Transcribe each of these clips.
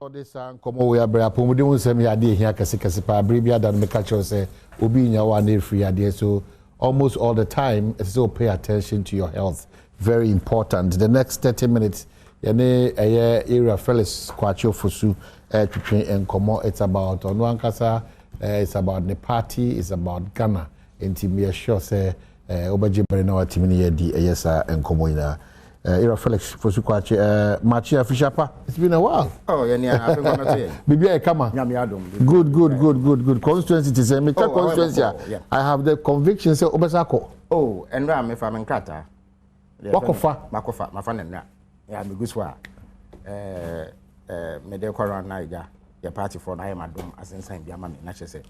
Ɔde saa nkɔmmɔ wei abrɛ apɔmuden ho nsɛm yɛ adeɛ ehia kɛse kɛse paa. Bere bi ada no, meka kyerɛw sɛ obi nya wo a na efiri adeɛ, so almost all the time ɛsɛ sɛ o pay attention to your health, very important. The next 30 minutes, yɛne ɛyɛ area Felix Kwakye Ofosu ɛtwitwe nkɔmmɔ. It's about ɔno ankasa, it's about ne party, it's about Ghana. Nti meyɛ sure sɛ wobɛgye bere na watumi ne yɛdi ɛyɛ saa nkɔmmɔ nyinaa. Ira Felix Fosu Kwakye, Machi Afishapa, it's been a while. Oh, yeah, yeah, Bibi ayɛ kama. Nyame adom. Good, good, good, good, good. Constituency ti sɛ meka constituency a, I have the conviction sɛ wobɛsa akɔ. Oh, ɛnura mefa me nkrataa. Wakɔfa? Makɔfa, mafa ne nnura. Ya megu so a ɛɛ ɛɛ mede kɔ round na agya yɛ party for na ayɛ madom asensan bi ama me na kyerɛ sɛ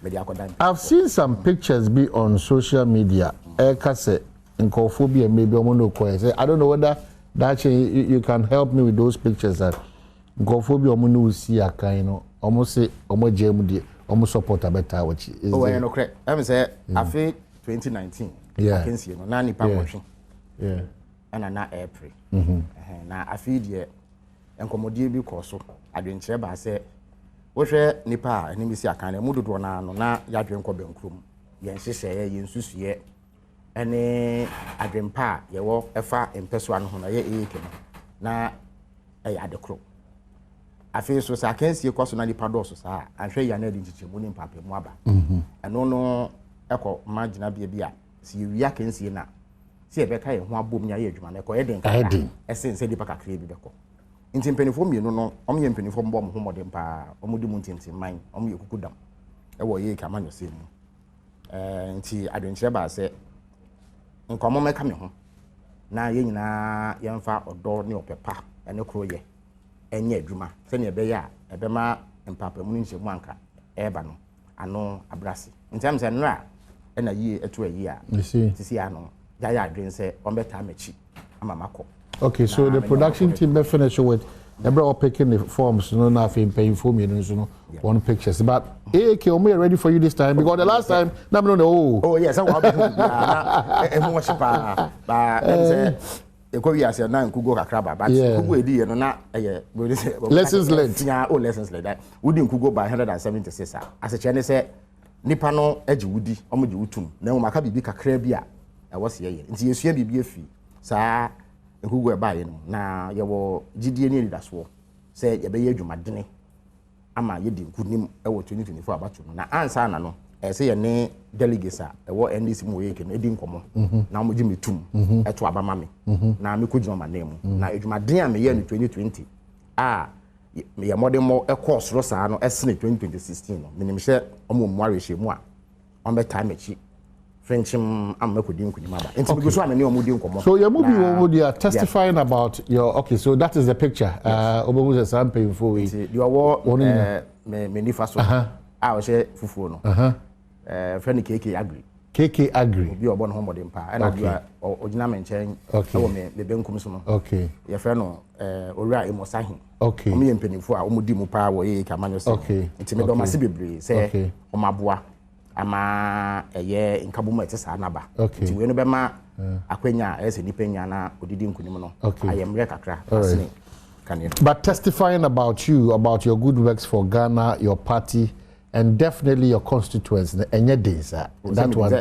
mede akɔda. I've seen some pictures bi on social media. Ɛka sɛ nkurɔfoɔ bi a maybe ɔmo no kɔ sɛ, I don't know whether that you can help me with those pictures, that nkurɔfoɔ bi a ɔmo ne si akan no, ɔmo se ɔmo gye mu deɛ, ɔmo support abɛtaa wɔkyi. O, ɛyɛ nokorɛ. Ɛmi sɛ afe 2019 akansie no na nipa 8 ɛna na ɛɛpere. Na afe deɛ, nkɔmmɔdie bi kɔɔ so, adwenkyerɛ baa sɛ wohwɛ nipa a ɛne bi si akan no, ɛmu dodoɔ naa no na yɛadwen kɔ bɛnkurom, yɛn nhyehyɛeɛ, yɛn nsusuiɛ ɛne adwempa a yɛwɔ ɛfa mpɛsoa no ho no, ɛyɛ AAK no, na ɛyɛ ade koro. Afei so, sɛ akansie kɔ so na nipa dɔɔso saa a, anhwɛ yia na ɛde nkyekyɛmu ne mpapamu aba. Ɛno no ɛkɔ ma gyinabea bi a sɛ yɛwie akansie no a, sɛ yɛbɛka yɛn ho abom ne ayɛ adwuma no, ɛkɔyɛ den kakra ɛsen sɛ nipa kakra bi bɛkɔ. Nti mpanimfoɔ mmienu no, wɔn yɛ mpanimfoɔ mbɔ wɔn ho mmɔden paa, wɔn di mu ntintimman, wɔn yɛ kuku dam ɛwɔ yɛ kama nyɔsɛ mu. Nti adwenkyerɛ baa sɛ nkɔmɔ mɛka me ho na yɛn nyinaa yɛmfa ɔdɔ ne ɔpɛ pa ne koro yɛ ɛnyɛ adwuma sɛnea ɛbɛyɛ a ɛbɛma mpaapamu no nhyɛmu anka ɛreba no ano abrase. Nti am sɛ nnora ɛna yie ɛto ayi a sisi ano yɛayɛ adwene sɛ ɔmbɛtaa m'akyi ama makɔ. Okay, so the production team bɛ finish with ɛbrɛ wɔ picking the forms no, na afei mpanyinfoɔ mmienu nso no wɔn pictures. But AAK, wɔn yɛ ready for you this time, because the last time na mi no na oh. Oh yes, sɛ wɔn abɛhu biara na ɛmu wɔhyɛ paa baa ɛm sɛ ɛkɔ wi ase na nkugo kakra ba, but nkugo edi yɛ no na ɛyɛ. Lessons learned. Yeah, oh, lessons learned. Wodi nkugo by 176 a, asekyerɛ ne sɛ nipa no agye wudi, wɔn gye wutum, na wɔn aka biribi kakra bi a ɛwɔ se yɛyɛ. Nti yɛsua biribi afi saa nkugo ɛbaayɛ no mu, na yɛwɔ gyidie ne anidasoɔ sɛ yɛbɛyɛ adwumadene ama yɛdi nkunim wɔ 2024 abato no. Na ansa na no, ɛsɛ sɛ yɛne delegates a ɛwɔ NDC mu wɔ yɛkɛ no ɛdi nkɔmmɔ na wɔgye me tum ɛto aba ma me na mekɔgyina ɔma nan mu. Na adwumaden a meyɛ no 2020 a yɛ mmɔdemmɔ ɛkɔɔ soro saa no ɛsene 2016 no, menim sɛ ɔmo mu arehyɛ mu a ɔmbɛtaa m'akyi frenkyem ama mɛkɔdi nkunim aba. Nti megu so a me ne ɔmo di nkɔmmɔ. So yɛn mu bi wɔ mu, they are testifying about your, okay, so that is the picture. Ɔbɛhu sɛ saa mpanyinfoɔ wei. Nti deɛ ɔwɔ me nifa so a ɔhyɛ fufuo no, fɛ no KK Agri. KK Agri. Obi a ɔbɔ ne ho mmɔden paa. Ɛna deɛ ɔgyina me nkyɛn ɛwɔ me benkum so no, yɛfrɛ no Owura Amos Ahin. Wɔn yɛ mpanimfoɔ a wɔn di mu paa wɔ yɛyɛ kamanyɔ sɛ. Nti meda wɔn ase bebree sɛ wɔn aboa ama ɛyɛ nkabom a ɛte saa naba. Nti wei no bɛma akwanya a ɛyɛ sɛ nipa nya na odidi nkunim no ayɛ mmerɛ kakra asene kane. But testifying about you, about your good works for Ghana, your party, and definitely your constituents, ɛnyɛ den saa. That one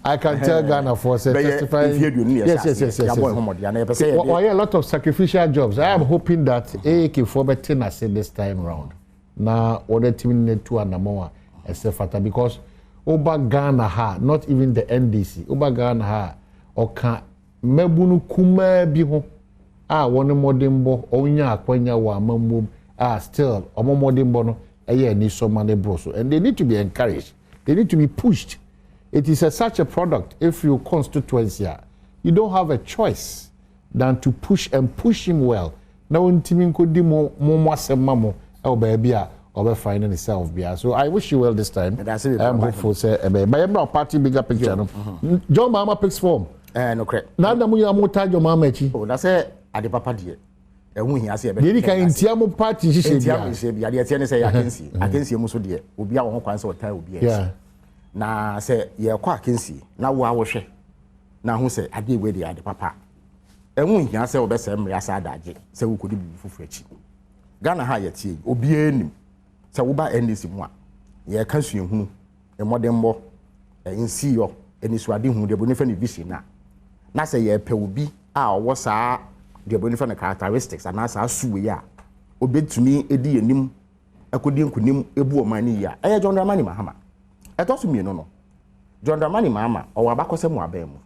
I can tell Ghana for say testifying. Yes. Wɔyɛ a lot of sacrificial jobs. I am hoping that AAK foɔ bɛte n'ase this time round na wɔde timi ne tu anamɔ a ɛsɛ fata, because woba Ghana ha, not even the NDC, woba Ghana ha, ɔka mmabunu kumaa bi ho a wɔn mmɔdenbɔ ɔnya akwanya wɔ amammuom a still ɔmo mmɔdenbɔ no ɛyɛ ani sɔ ma ne boro so, and they need to be encouraged, they need to be pushed. It is such a product. If you constituency a, you don't have a choice than to push and push him well na wɔntumi nkɔdi mo asɛm ma mo ɛwɔ baabi a ɔbɛ find himself bia. So I wish you well this time. I am hopeful sɛ ɛbɛyɛ, but yɛn party bigger picture no, John Mahama picks form. Ɛɛ, nokorɛ. Na adamu nyinaa mo ta John Mahama akyi. O, na sɛ ade papa deɛ, ɛho hia sɛ yɛbɛ. Deɛ kan ntia mo party hyehyɛ bia. Ntia mo hyehyɛ bia. Deɛ tiɛ ne sɛ yɛ akansie. Akansie mu so deɛ, obi a wɔn ho kwan sɛ ɔtaa obi akyi. Na sɛ yɛkɔ akansie na wo a wɔhwɛ na ho sɛ adeɛ wei deɛ ade papa. Ɛho nhia sɛ wobɛsɛe mmere asa adagye sɛ wokɔdi biribi foforɔ akyi. Ghana ha a yɛteɛ yi, obiara nim sɛ woba NDC mu a, yɛreka suahunu, mmɔdemmɔ, nsiyɔ, anisoadehu, deɛ buroni frɛ no vision no a, na sɛ yɛrepɛ obi a ɔwɔ saa deɛ buroni frɛ no characteristics anaa saa su wei a, obɛtumi di yɛn anim akɔdi nkonim bu ɔman no yie a, ɛyɛ John Dramani Mahama. Ɛtɔ so mmienu no, John Dramani Mahama, ɔwɔ abakɔsɛm wɔ aban mu.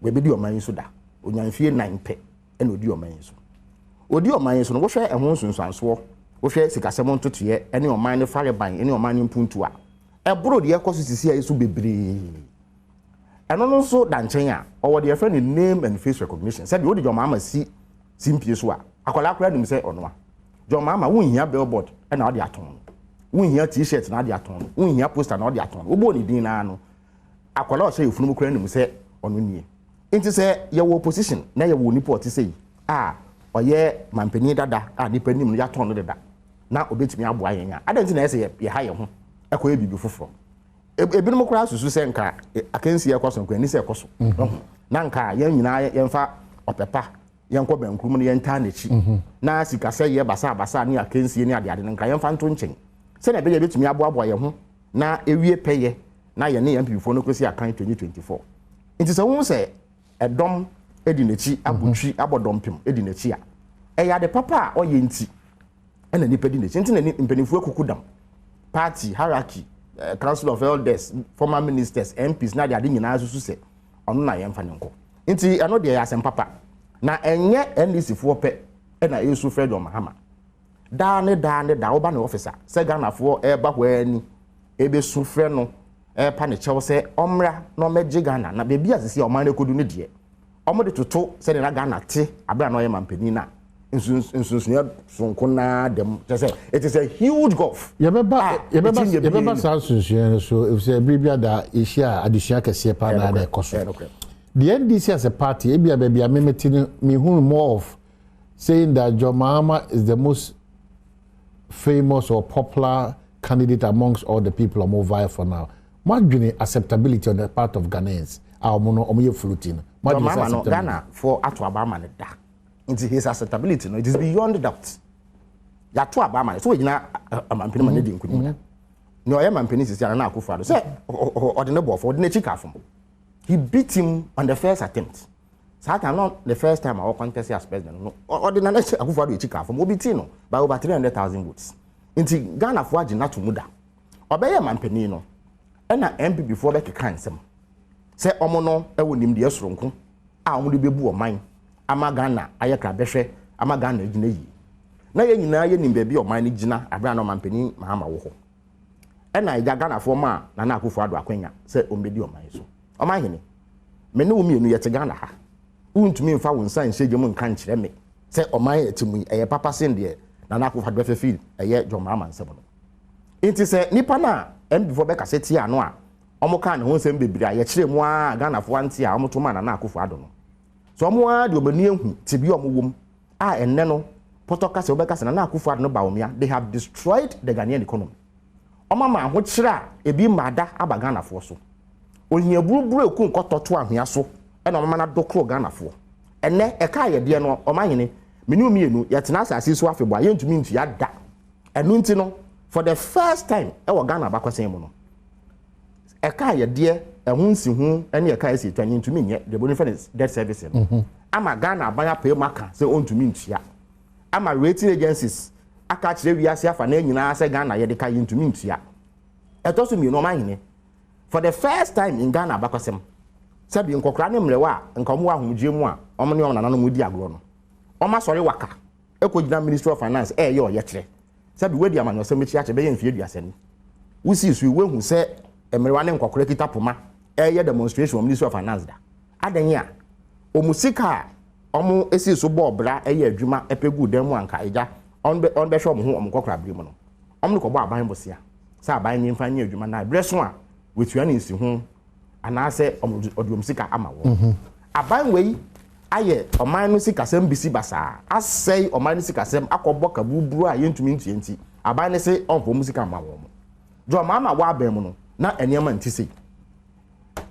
Wabɛdi ɔman yi so da. Ɔnya mfie nnan pɛ na ɔdi ɔman yi so. Ɔdi ɔman yi so no, wohwɛ ɛho nsunsuansoɔ, wohwɛ sikasɛm ntotoeɛ ne ɔman no fareban ne ɔman no mpuntuo a, ɛboro deɛ ɛkɔ so sisi a yi so bebree. Ɛno no nso da nkyɛn a, ɔwɔ deɛ yɛfrɛ no name and face recognition. Sɛdeɛ wode John Mahama si simpie so a, akwadaa koraa nim sɛ ɔnoa. John Mahama, wonhia billboard na wode atɔn no. Wonhia t-shirt na wode atɔn no. Wonhia poster na wode atɔn no. Wobɔɔ ne din no ara no, akwadaa a ɔhyɛ yafunu mu koraa nim sɛ ɔno nie. Nti sɛ yɛwɔ opposition na yɛwɔ onipa a ɔte sɛ yi a ɔyɛ mampanin dada a nipa nim no yɛatɔn no deda na obetumi aboa yɛn a, adɛn nti na ɛsɛ sɛ yɛha yɛn ho kɔyɛ biribi foforɔ? Ebinom koraa susu sɛ nka akansi a ɛkɔ so nka ɛni sɛ ɛkɔ so. Mhm. Na nka yɛn nyinaa yɛmfa ɔpɛ pa yɛnkɔ bɛnkurom no yɛntaa n'akyi mhm. na sikasɛyɛ basabasa ne akansie ne adeade no nka yɛmfa nto nkyɛn sɛnea ɛbɛyɛ yɛbɛtumi aboaboa yɛn ho na ewie pɛyɛ na yɛne yɛn mpibifoɔ no kɔsi akan 2024. Nti sɛ wohu sɛ ɛdɔm di n'akyi abɔ mhm. twi abɔ dɔmpem di n'akyi a, ɛyɛ ade papa a ɔyɛ nti ɛna nipa di n'akyi. Nti na mpanimfoɔ akuku dam party hierarchy, eh, council of elders, former ministers, MPs na ade ade nyinaa susu sɛ ɔno na yɛmfa ne nkɔ. Nti ɛno deɛ ɛyɛ asɛm papa. Na ɛnyɛ NDC foɔ pɛ ɛna ɛresu frɛ John Mahama. Daa ne daa ne daa woba ne office a, sɛ Ghanafoɔ ɛreba hɔ ara ni, ɛbɛsu frɛ no, ɛrepa ne kyɛw sɛ ɔmmra na ɔmmɛgye Ghana. Na baabi a sisi a ɔman no akɔdu no deɛ, wɔde toto sɛdeɛ na Ghana te abere a na ɔyɛ mampanin no a, nsonsonoeɛ soronko no ara da mu. Kyerɛ sɛ, it is a huge gulf. Yɛbɛba yɛbɛba yɛbɛba saa nsonsonoeɛ no so efisɛ bere bi ada yɛhyia adesua kɛseɛ paa na na ɛkɔ so. The NDC as a party, ebia baabi a memete no, mehunu more of saying that John Mahama is the most famous or popular candidate amongst all the people ɔmo vie for now. Mo adwene acceptability on the part of Ghanaians a ɔmo no ɔmo yɛ floating no. Mo adwene sɛ acceptability. Ghana for ato aba ama no da. Nti his acceptability no, it is beyond doubt. Yɛato aba ama no so wɔgyina amampene ma no di nkunim da. Nea ɔyɛ mampanin sisi ara na Akufo Addo sɛ ɔde ne bɔɔfo ɔde n'akyi ka fam. He beat him on the first attempt. Saa time no, the first time a ɔcontest as president no, ɔde Nana Akufo Addo akyi kaa fam, obi tii no by over 300,000 votes. Nti Ghanafoɔ agye no ato mu da. Ɔbɛyɛ mampanin no, ɛna NPP foɔ bɛkeka nsɛm sɛ wɔn no wɔ nimdeɛ soronko a wɔn de bɛbu ɔman ama Ghana ayɛ krabɛhwɛ ama Ghana agyina yie. Na yɛn nyinaa yɛnim baabi a ɔman no gyina abere a na ɔmampanin Mahama wɔ hɔ. Ɛna agya Ghanafoɔ maa Nana Akufo Addo akwanya sɛ ɔmmɛdi ɔman yi so. Ɔmanhene, me ne wo mmienu yɛte Ghana ha. Wontumi mfa wo nsa nhyɛ gya mu nka nkyerɛ me sɛ ɔman a yɛte mu yi, ɛyɛ papa sen deɛ Nana Akufo Addo bɛfa firi ɛyɛ John Mahama nsam no. Nti sɛ nipa no a MPfoɔ bɛkasa tiaa no a wɔkaa ne ho nsɛm bebree a yɛkyerɛɛ mu ara a Ghanafoɔ ante a wɔto maa Nana Akufo Addo no, sɛ wɔn ara de wɔn ani ahu tebea a wɔwɔ mu a ɛnnɛ no pɔtɔ kasa wobɛka sɛ Nana Akufo Addo no Bawumia, they have destroyed the Ghanaian economy. Wɔn ama ahokyerɛ a ebi mmaa da aba Ghanafoɔ so. Ohia buruburu eku nkɔtɔ to ahwea so ɛna wɔn ama no adokoro Ghanafoɔ. Ɛnnɛ ɛka a yɛdeɛ no ɔmanhene, me ne wo mmienu yɛtena asase yi so afebɔɔ a yɛntumi ntua da. Ɛno nti no for the first time ɛwɔ Ghana abakɔsɛn mu no, ɛka a yɛdeɛ ɛho nsiho ne ɛka a ɛsi atwa no yɛntumi nyɛ deɛ buroni frɛ no debt service no mhm. ama Ghana aban apɛ mu aka sɛ ɔntumi ntua ama rating agencies aka akyerɛ wiase afa na nyinaa sɛ Ghana yɛde ka yɛntumi ntua. Ɛtɔ so mmienu, ɔmanhene, for the first time in Ghana abakɔsɛm, sɛbi nkɔkora ne mmerɛwa a nka wɔn wɔ ahomegyeɛ mu a wɔn ne wɔn nananom di agorɔ no, wɔn asɔre waka ɛkɔgyina Ministry of Finance ɛreyɛ ɔyɛkyerɛ. Sɛbi woadi amanyɔsɛm akyi akyɛ bɛyɛ mfeɛ 30 ni. Wosii so yi, woahu sɛ mmerewa ne nkɔkora kita poma ɛreyɛ demonstration wɔ Ministry of Finance da? Adɛn a? Wɔn sika a wɔsii so bɔɔ bra yɛ adwuma pɛ guu dan mu a nka agya wɔn bɛhwɛ wɔn ho wɔn nkɔkorabere mu no, wɔn de kɔbɔ aban bosea sɛ aban nye mfa nyɛ adwuma na berɛ so a wɔatua ne nsiho anaasɛ wɔde wɔn sika ama wɔn. Mhm. Aban wei ayɛ ɔman no sikasɛm bisi basaa, asɛe ɔman no sikasɛm akɔbɔ ka buruburu a yɛntumi ntua nti, aban no se ɔmfa wɔn sika mma wɔn. John Mahama wɔ aban mu no, na nneɛma nte sei.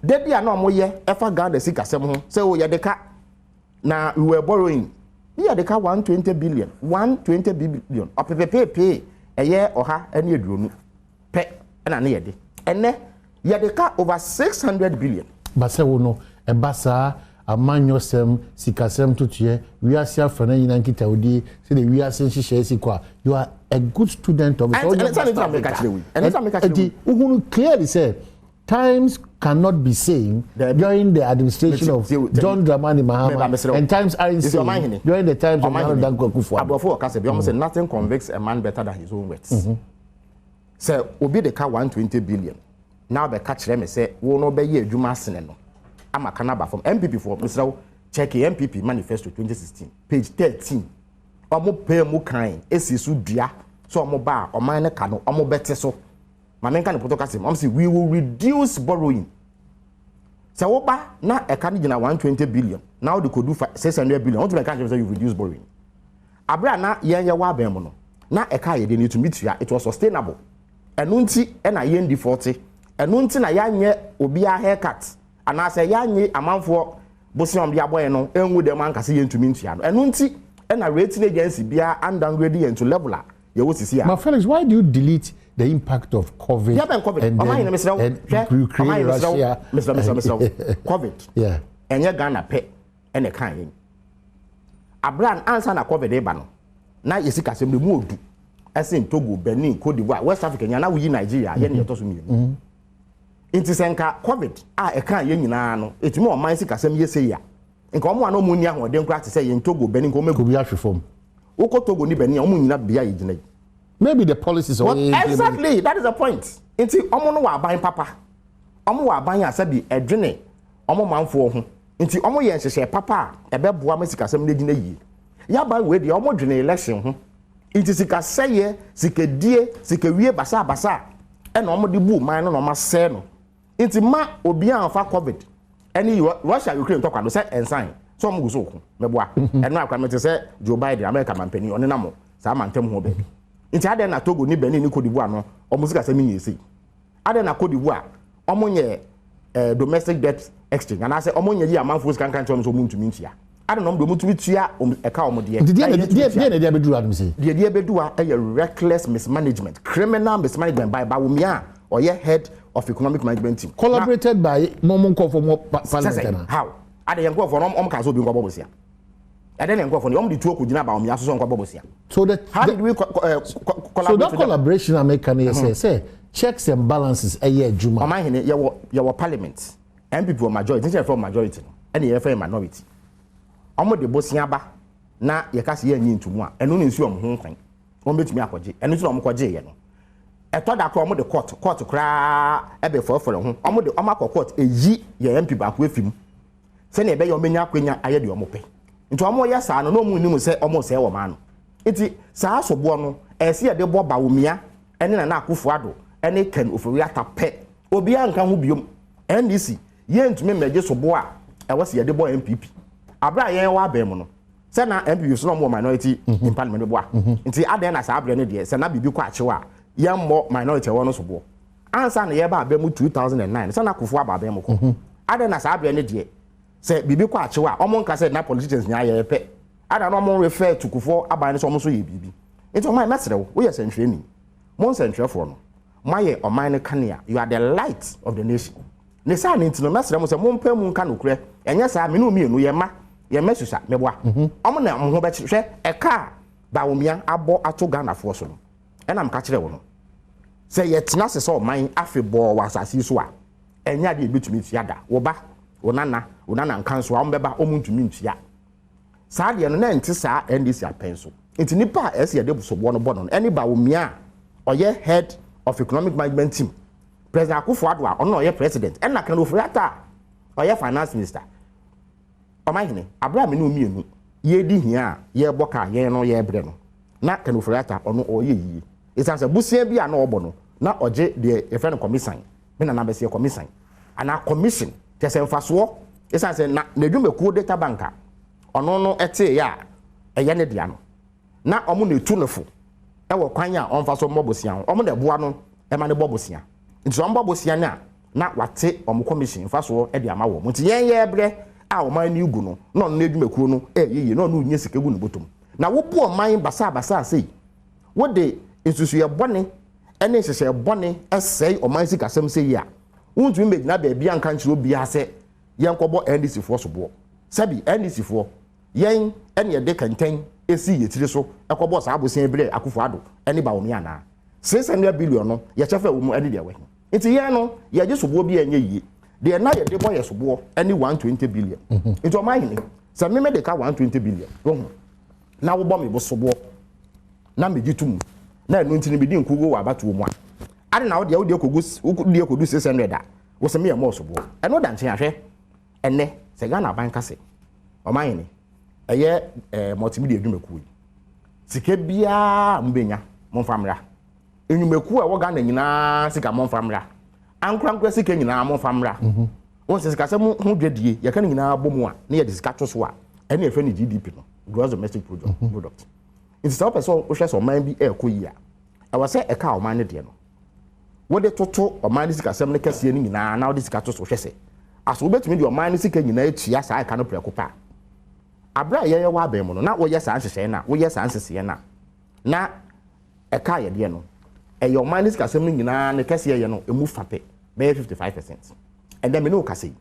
Da bi a na wɔyɛ ɛfa Ghana sikasɛm ho sɛ o yɛde ka. Na we were borrowing ne yɛde ka 120 billion, 120 billion ɔpepepeepee, ɛyɛ 120 pɛ ɛna ne yɛde. Ɛnɛ yɛde ka over 600 billion. Basɛ wo no ɛba saa amanyɔsɛm, sikasɛm totoɛ, wiase afa no nyinaa nkitahodie, sɛdeɛ wiase nhyehyɛe si kɔ a, you are a good student of it. Nti wohunu clearly sɛ times cannot be same during the administration of John Dramani Mahama and times aren't same during the times of Nana Dankwa Akufo-Addo. Aborɔfo wɔ kasa bi, wɔn sɛ nothing convicts a man better than his own words. Sɛ obi de ka 120 billion na ɔbɛka kyerɛ me sɛ wo no bɛyɛ adwuma asene no ama ka no aba fam, NPP foɔ, mesrɛ wo, check NPP manifesto 2016 page 13. Ɔmo pɛɛ mu kan esi so dua sɛ ɔmo ba a, ɔman no ka no ɔmo bɛte so. Maame nka ne pɔtɔ kasa mu, ɔmo sɛ we will reduce borrowing. Sɛ woba na ɛka no gyina 120 billion na wode kɔdu 600 billion, wotumi ɛka kyerɛ sɛ you reduce borrowing? Abere a na yɛn yɛ wɔ abɛn mu no, na ɛka yɛ de no etumi tua, it was sustainable. Ɛno nti ɛna yɛn default, ɛno nti na yɛanyɛ obiara haircut anaasɛ yɛanyɛ amanfoɔ bosia wɔn de abɔ yɛn no ɛnwu dɛm ankasa yɛntumi ntua no. Ɛno nti ɛna rating agency biara andowngrade yɛn to level a yɛwɔ sisi a. But Felix, why do you delete the impact of COVID? Yeah, ben COVID. And then, and Ukraine, Russia. Mr. Mr. Mr. COVID. Ɛnyɛ Ghana pɛ ɛna ɛka yɛn. Abran ansa na COVID ba no, na yɛsi kasɛm no mu odu ɛsen Togo, Benin, Cote d'Ivoire, West Africa nyinaa, na woyi Nigeria, yɛn ne yɛtɔ so mmienu. Nti sɛ nka COVID a ɛka yɛn nyinaa no, etumi ɔman si kasɛm yɛ sɛ yia, nka wɔn a na wɔn ni ahoɔden koraa te sɛ yɛn Togo, Benin, nka wɔn egu. Kobi ahwe fam. Wokɔ Togo ni Benin a, wɔn nyina bea yɛ gyina yi. Maybe the policies. But exactly, that is the point. Nti wɔn no wɔ aban papa, wɔn wɔ aban a sɛbi ɛdwene wɔn manfoɔ ho, nti wɔn yɛ nhyehyɛ papa a ɛbɛboa ma sikasɛm no gyina yie. Yaban wei deɛ, wɔn dwene election ho, nti sikasɛyɛ, sikadie, sikawie basabasa ɛna wɔn de bu man no na wɔn asɛe no. Nti ma obiara nfa COVID ɛne Russia Ukraine ntɔkwa no sɛ ɛnsan sɛ wɔn gu so ko mɛboa ɛno akora. Mete sɛ Joe Biden, America mampanin, ɔne nam saa mantam ho baabi. Nti adɛn na Togo ne Benin ne Cote d'Ivoire no wɔn sikasɛm nyɛ esi? Adɛn na Cote d'Ivoire wɔn nyɛ domestic debt exchange anaasɛ wɔn nyɛ yi amanfoɔ sika nka nkyɛn wɔn sɛ wɔn ntumi ntua? Adɛn na wɔn de wɔn tumi tua wɔn ɛka wɔn deɛ? Nti deɛ na deɛ abɛduru adum si. Deɛ abɛduru a ɛyɛ reckless mismanagement, criminal mismanagement by Bawumia a ɔyɛ head of economic management team. Collaborated by mo nkɔfo mo parliament na. How ade yɛn nkurɔfoɔ no ɔmo ka sɛ obi nkɔbɔ bosia? Ɛdɛ ne nkurɔfoɔ no ɔmo de tuo kɔ gyina Bawumia so sɛ ɔnkɔbɔ bosia? So the How did we collaborate? So that collaboration America no yɛ sɛ checks and balances ɛyɛ adwuma. Ɔman hene, yɛwɔ parliament, NPP wɔ majority, nkyɛn fɛ majority no ɛna yɛfɛ minority. Ɔmo de bosia ba na yɛka sɛ yɛnyi ntomu a, ɛno ne nsi ɔmo ho nkwan wɔn bɛtumi akɔgye. Ɛno nso na ɔmo kɔgye yɛ no. Ɛtɔ da koraa, ɔmo de court koraa ɛbɛ fɔlɔfɔlɔ ho. Ɔmo de ɔmo akɔ court eyi yɛ MP baako efi mu sɛnea ɛbɛyɛ ɔmo nya akonya ayɛ deɛ ɔmo pɛ. Nti ɔmo yɛ saa no na ɔmo nim sɛ ɔmo sɛɛ wɔ maa no. Nti saa soboɔ no ɛsɛ yɛde bɔ Bawumia ɛne Nana Akufo-Addo ɛne Ken Ofori-Atta pɛ, obiara nka ho biom. NDC yɛntumi mmɛgye soboɔ a ɛwɔ sɛ yɛde bɔ NPP abere a yɛn wɔ abɛn mu no sɛ na NPP so na ɔmo wɔ minority in parliament bɔ a. Nti adan na saa abere no deɛ, sɛ na biribi kɔ akyew a, yɛmmɔ minority ɛwɔ no soboɔ ansa na yɛba abɛn mu 2009 sɛ na Akufo aba abɛn mu kɔ. Adan na saa abere no deɛ, sɛ biribi kɔ akyew a, ɔmo nka sɛ na politicians nyinaa yɛ pɛ? Adan na ɔmo refer to Kufuor aban no sɛ ɔmo nso yɛ biribi? Nti ɔman, mɛsrɛ wo, woyɛ sɛntwerɛni, mo nsɛntwerɛfoɔ no moayɛ ɔman no kanea, you are the light of the nation. Ne saa ne nti no, mɛsrɛ mo sɛ mompɛ mu nka nokorɛ. Ɛnyɛ saa, me ne mmienu yɛ ma yɛ mma susa mɛboa ɔmo na mo ho bɛkye. Hwɛ, ɛka a Bawumia abɔ ato Ghanafoɔ so no, ɛna mka kyerɛ wo no sɛ yɛtena ase sɛ ɔman afebɔɔ wɔ asase yi so a, ɛnyɛ adeɛ yɛbɛtumi tua da. Wo ba, wo nana, wo nana nka nso a wɔn bɛba, wɔn ntumi ntua saa deɛ no. Na nte saa NDC apɛn so. Nti nipa a ɛsɛ yɛde soboɔ no bɔ no ɛne Bawumia a ɔyɛ head of economic management team, President Akufo-Addo a ɔno na ɔyɛ president, ɛna Ken Ofori-Atta a ɔyɛ finance minister. Ɔman hene, abere a me ne mmienu yɛdi hia a yɛrebɔ kaa yɛn no yɛrebrɛ no, na Ken Ofori-Atta ɔno ɔyɛ yie, ɛsiane sɛ busua bi a na ɔbɔ no na ɔgye deɛ yɛfrɛ no commission, me nana bɛsɛ commission anaa commission kyɛ sɛ mfasoɔ, ɛsiane sɛ na n'adwumakuo Data Bank a ɔno no ɛteeɛ a ɛyɛ ne dea no, na ɔmo na etu ne fo ɛwɔ kwan a ɔmfa so mmɔ bosia ho. Ɔmo na ɛboa no ɛma ne bɔ bosia. Nti sɛ ɔmo bɔ bosia no a, na wate ɔmo commission mfasoɔ ɛde ama wɔn. Nti yɛn yɛ brɛ a ɔman no gu no, na ɔno n'adwumakuo no ɛyɛ yie, na ɔno nya sika gu ne bɔtɔm. Na wobu ɔman basabasa sei, wode nsusuiɛ bɔne ne nhyehyɛe bɔne sɛe ɔman sikasɛm sɛ yi a, wontumi mmɛgyina baabi anka nkyerɛ obiara sɛ yɛnkɔbɔ NDC foɔ soboɔ. Sɛbi NDC foɔ, yɛn ɛne yɛde kɛntɛn esi yɛ tiri so ɛkɔbɔ saa abosea brɛ Akufo Addo ɛne Bawumia anaa? 600 billion no, yɛkyɛ fɛ wɔ mu ɛne deɛ wɔ he? Nti yɛn no, yɛgye soboɔ bi a ɛnyɛ yie. Deɛ na yɛde bɔ yɛ soboɔ ɛne 120 billion. Nti ɔman hene, sɛ meme de ka 120 billion wohu na wobɔ me bo soboɔ na megye tom na ɛno nti no medi nkugo wɔ abatoɔ mu a, ade na wodeɛ wodeɛ kɔdu 600 a, wo sɛ meyɛ mmɔɔ soboɔ. Ɛno da nkyɛn. Ahwɛ ɛnɛ sɛ Ghana aban ka sɛ ɔman hene, ɛyɛ multimedia adwumakuo yi, sika biara mobɛnya momfa mmra, nnwumakuo a ɛwɔ Ghana nyinaa sika momfa mmra, ankorankora sika nyinaa momfa mmra. Wɔn sɛ sikasɛm ho dwadie yɛka no nyinaa bɔ mu a, na yɛde sika to so a, ɛne yɛfrɛ no GDP no, gross domestic product. Nti sɛ wopɛ sɛ wohwɛ sɛ ɔman bi ɛrekɔ yie a, ɛwɔ sɛ ɛka ɔman no deɛ no wode toto ɔman no sikasɛm no kɛseɛ no nyinaa na wode sika to so hwɛ sɛ aso wobɛtumi de ɔman no sika nyinaa atua saa ɛka no prɛko pa. Aberɛ a yɛyɛ wɔ abɛn mu no, na woyɛ saa nhyehyɛeɛ no a, woyɛ saa nseseɛ no a, na ɛka yɛdeɛ no ɛyɛ ɔman no sikasɛm no nyinaa ne kɛseɛ yɛ no emu fa pɛ, bɛyɛ 55%. Ɛnɛ me ne wo kasa yi,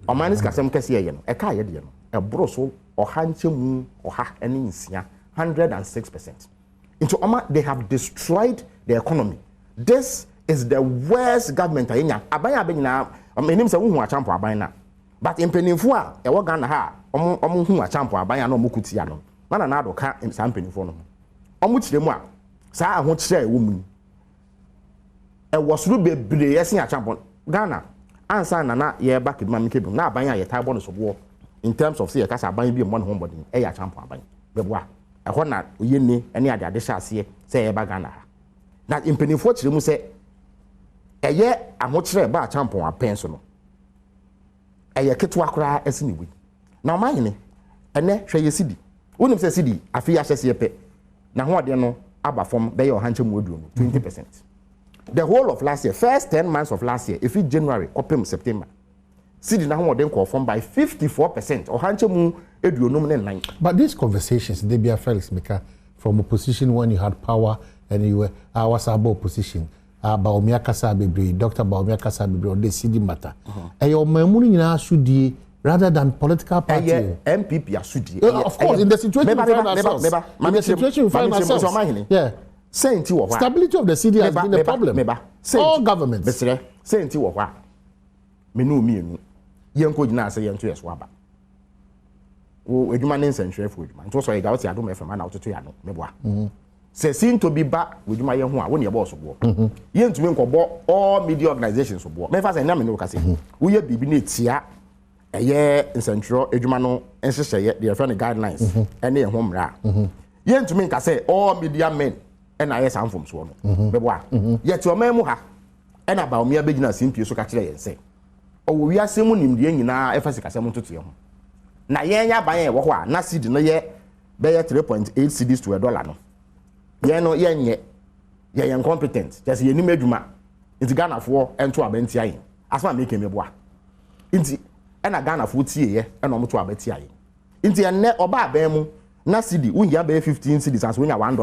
ɔman no sikasɛm kɛseɛ yɛ no, ɛka yɛdeɛ no ɛboro so 106%, 106%. Nti ɔma they have destroyed the economy. This is the worst government a yɛnya. Aban a bɛ nyinaa menim sɛ wohu Acheampong aban na, but mpanimfoɔ a ɛwɔ Ghana ha a ɔmo hu Acheampong aban a na ɔmo ko tia no na Nana Addo ka saa mpanimfoɔ no ho, ɔmo kyerɛ mu a, saa ahokyerɛ a ɛwɔ mu yi ɛwɔ soro bebree ɛsen Acheampong. Ghana ansa na yɛreba kebima mi kebim na aban a yɛtaa bɔ no soboɔ in terms of sɛ yɛka sɛ aban bi mmɔ ne ho mmɔden ɛyɛ Acheampong aban. Bɛboa ɛhɔ na oyɛ ne ɛne ade ade hyɛ aseɛ sɛ yɛreba Ghana ha na mpanimfoɔ kyerɛ mu sɛ ɛyɛ ahokyerɛ ɛba Acheampong apɛn so no, ɛyɛ ketewa koraa ɛsi ne wei. Na ɔman hene, ɛnɛ hwɛ yɛ cedi. Wonim sɛ cedi afei ahyɛseɛ pɛ na ahoɔden no aba fam bɛyɛ 120%, 20%. The whole of last year, first 10 months of last year, efi January kɔpem September, cedi n'ahoɔden kɔɔ fam by 54%, 154%. But these conversations, Debia Felix Mika, from opposition when you had power and you were our sabo opposition, Bawumia kasa bebree, Dr. Bawumia kasa bebree on the cedi matter. Ɛyɛ ɔman mu no nyinaa asodie rather than political party. Ɛyɛ NPP asodie. Of course, in the situation we find ourselves. In the situation we find ourselves. Yeah. Sɛnti wɔ hɔ a. Stability of the cedi has been a problem. Meba. All governments. Mesrɛ, sɛnti wɔ hɔ a, me ne mmienu yɛn kɔ gyina ase yɛn to yɛ so aba. Wo adwuma ne nsɛntwerɛfoɔ adwuma. Nti wɔsɔ yɛ gya wɔte Adom FM ana wɔtoto yɛ ano meboa. Sɛ sinto bi ba w'adwuma yɛ ho a, wo ne yɛbɔ ɔsoboɔ. Yɛntumi nkɔbɔ all media organizations soboɔ. Mɛfa sɛ ɛnna me ne wo kasa yi. Woyɛ biribi ne etia ɛyɛ nsɛntwerɛ adwuma no nhyehyɛeɛ deɛ yɛfrɛ no guidelines ɛne ɛho mmara a, yɛntumi nka sɛ all media men ɛna ayɛ saa mfomsoɔ no. Bɛboa yɛte ɔman mu ha ɛna Bawumia bɛgyina simpie so ka kyerɛ yɛn sɛ ɔwɔ wiase mu nimdeɛ nyinaa ɛfa sikasɛm ntotoeɛ ho, na yɛn yɛ aban a ɛwɔ hɔ a na cedi no yɛ bɛyɛ 3.8 cedis to a dollar no, yɛn no yɛnyɛ yɛyɛ incompetent, kyerɛ sɛ yɛnim adwuma, nti Ghanafoɔ nto aba ntia yɛn. Asɛm a meka meboa nti ɛna Ghanafoɔ tie yɛ ɛna ɔmo to aba tia yɛn. Nti ɛnnɛ ɔba aban mu na cedi wohia bɛyɛ 15 cedis anso wonya $1,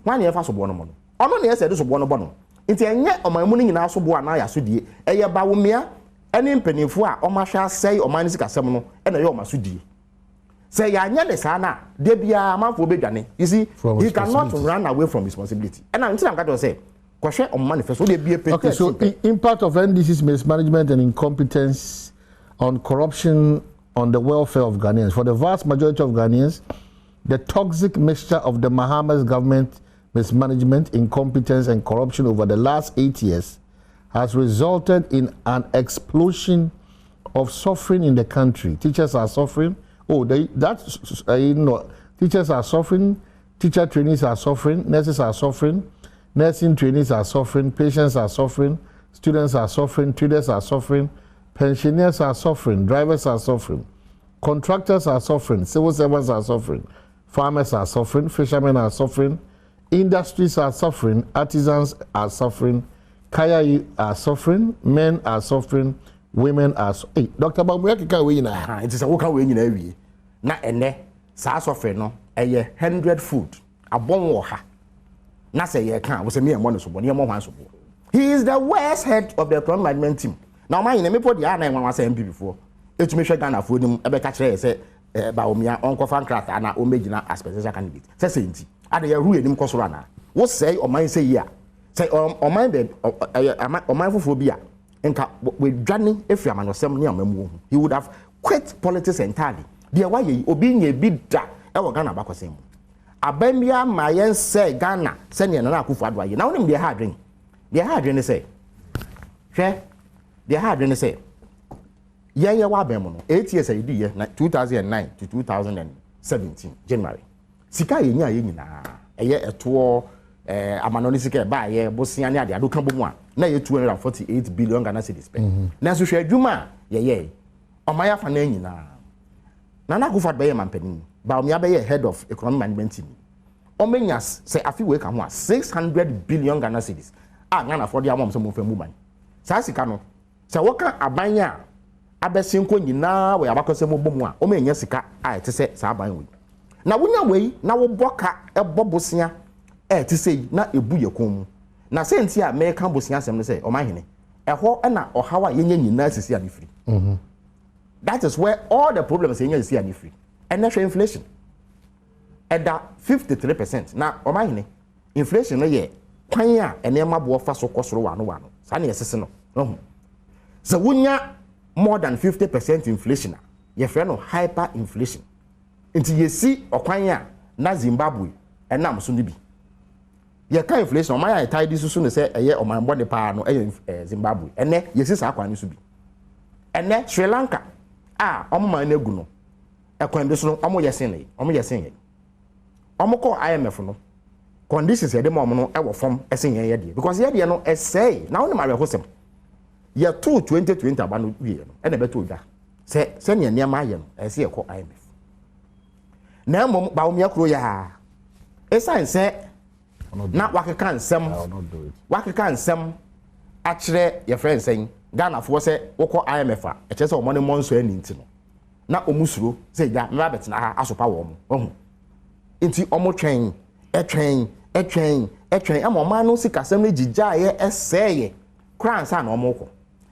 wɔn a yɛfa soboɔ no mo no, ɔno na yɛsɛ de soboɔ no bɔ no. Nti ɛnyɛ ɔman mu no nyinaa soboɔ anaa yɛ asodie. Ɛyɛ Bawumia ɛne mpanimfoɔ a ɔmo ahwɛ asɛe ɔman no sikasɛm no ɛna ɛyɛ ɔmo asodie. Sɛ yɛanyɛ ne saa na de biara amanfoɔ bɛdwane. You see, from he cannot responsibility. Run away from responsibility. Ɛna nti na nka kyerɛ sɛ kɔhwɛ ɔmo manifesto wode bie page Okay, so 13 pɛ. Impact of NDC's mismanagement and incompetence on corruption on the welfare of Ghanaians. For the vast majority of Ghanaians, the toxic mixture of the Mahama's government mismanagement, incompetence, and corruption over the last 8 years has resulted in an explosion of suffering in the country. Teachers are suffering. Oh, they, that's teachers are suffering. Teacher trainees are suffering. Nurses are suffering. Nursing trainees are suffering. Patients are suffering. Students are suffering. Traders are suffering. Pensioners are suffering. Drivers are suffering. Contractors are suffering. Civil servants are suffering. Farmers are suffering. Fishermen are suffering. Industries are suffering. Artisans are suffering. Kaya are suffering. Men are suffering. Women are so. Hey, Dr. Bawumia keka wei nyinaa. Nti sɛ woka wei nyinaa wie na ɛnɛ saa sɔfere no ɛyɛ 100 food abɔn wɔ ha na sɛ yɛka a wosɛ mi ɛmmɔ ne soboɔ ne yɛmmɔ hwan soboɔ. He is the worst head of the economic management team. Na ɔma nyina mepɔ deɛ a na ɛnwanwa sɛ NPP foɔ ɛtumi hwɛ Ghanafoɔ anim ɛbɛka kyerɛ yɛ sɛ Bawumia ɔnkɔfa nkrataa na ɔmmɛgyina as presidential candidate. Sɛ nti ade yɛhuru yɛnim kɔ soro anaa wosɛe ɔman sɛ yi a sɛ ɔman bɛ ɛyɛ ɔman foforɔ bi a nka wadwane efiri amanyɔsɛm ne amamuo ho. He would have quit politics entirely. Deɛ wayɛ yi, obi nya bi da ɛwɔ Ghana abakɔsɛm mu. Aban bi ama yɛn sɛ Ghana sɛnea Nana Akufo Addo ayɛ na wonim deɛ ha adwene. Deɛ ha adwene ne sɛ, hwɛ, deɛ ha adwene ne sɛ yɛn yɛ wɔ aban mu no, 8 years a yɛdi yɛ na 2009 to 2017 January, sika a yɛnya yɛ nyinaa ɛyɛ ɛtoɔ, amanɔne sika ɛbaayɛ, bosea ne adeade ka bɔ mu a, na yɛ 248 billion Ghana cedis pɛ. Nanso hwɛ adwuma a yɛyɛ ɔman afa no nyinaa. Nana Akufo Addo bɛyɛ mampanin, Bawumia bɛyɛ head of economic management team, ɔmɛnya sɛ afi wei ka ho a, 600 billion Ghana cedis a Ghanafoɔ de ama wɔn sɛ mo nfɛn mu ban. Saa sika no, sɛ wɔka aban a abɛsi nkɔ nyinaa wɔ abakɔsɛm mu bɔ mu a, ɔmɛnya sika a ɛte sɛ saa aban wei. Na wonya wei na wobɔ ka, ɛbɔ bosea ɛte sɛ yi na ebu yɛ kɔn mu. Na sɛ nti a mɛka bosea asɛm no sɛ ɔman ɛhɔ ɛna ɔhaw a yɛnya nyinaa sisi a ne firi. That is where all the problems yɛnya sisi a ne firi. Ɛnɛ hwɛ, inflation ɛda 53%. Na ɔman hene, inflation no yɛ kwan a nneɛma boɔ fa so kɔ soro wano wano. Saa na yɛsese no ɔho sɛ wonya more than 50% inflation a, yɛfrɛ no hyper inflation. Nti yɛsi ɔkwan a na Zimbabwe ɛnam so no bi. Yɛka inflation, ɔman a yɛtae di soso no sɛ ɛyɛ ɔman bɔne paa no ɛyɛ Zimbabwe. Ɛnɛ yɛsi saa kwan no so bi. Ɛnɛ Sri Lanka a ɔmo man no agu no, ɛkwan bi so no ɔmo yɛ sen yɛ, ɔmo yɛ sen yɛ. Ɔmo kɔ IMF no, conditions yɛde ma ɔmo no ɛwɔ fam ɛsen yɛn yɛ deɛ, because yɛ deɛ no ɛsɛe. Na wɔn awerɛhosɛm, yɛtoo 2020 aba no wie no, ɛna ɛbɛtɔ odwa sɛ sɛnea nneɛma ayɛ no, ɛsɛ yɛkɔ IMF. Na mmom Bawumia kuro yɛ a ɛsiane sɛ na wakeka nsɛm, wakeka nsɛm akyerɛ yɛfrɛ nsɛn Ghanafoɔ sɛ wokɔ IMF a, ɛkyerɛ sɛ ɔmo ne mmɔ nsɔ ani. Nti no na ɔmo suro sɛ gya mmra bɛtena ha asopa wɔn mo ɔho. Nti ɔmo twɛn, ɛtwɛn, ɛtwɛn, ɛtwɛn ɛma ɔman no sikasɛm no gyigyaeɛ ɛsɛɛyɛ koraa nsa na ɔmo kɔ.